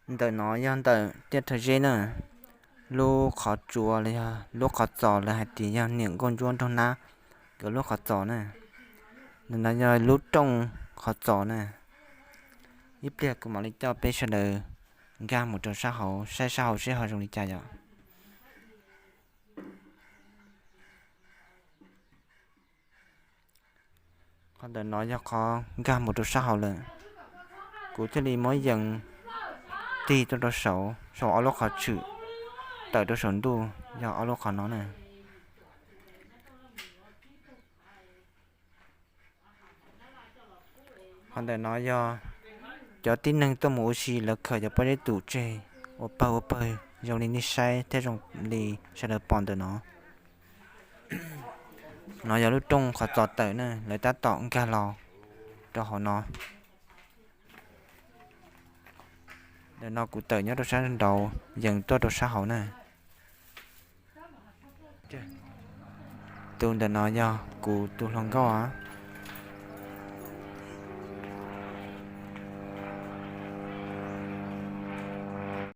Ntawm no yog ntawm tiaj rhawv zeb na. Lub qhov tsua los yog lub qhov txos lawv hais tias yog niam nkauj ntsuab nraug nab nkawd lub qhov txos na. Ntawm no yog lub rooj qhov txos na. Ib pliag kuv mam li coj peb sawv daws nkag mus rau sab hauv, saib sab hauv seb ho zoo li cas yom. Qhov ntawm no yog qhov nkag mus rau sab hauv lawm. Kuv thiaj li muab yees tig tuaj rau saud, saum ob lub qhov tshwm tawm rau saum ntuj yog ob lub qhov no na. Qhov ntawm no yog cov tib neeg tuaj mus ua si lawv khaws cov pob zeb tus tseg ua pawg ua pawg zoo li nej saib thiab zoo li sawv daws pom ntawm no. No yog lub rooj qhov txos tawm na, lawv tab tom nkag los rau hauv no. Ntawm no kuv tawm nyob rau sab nraud yees tuaj rau sab hauv na. Tus ntawm no yog kuv tus hluas nkauj.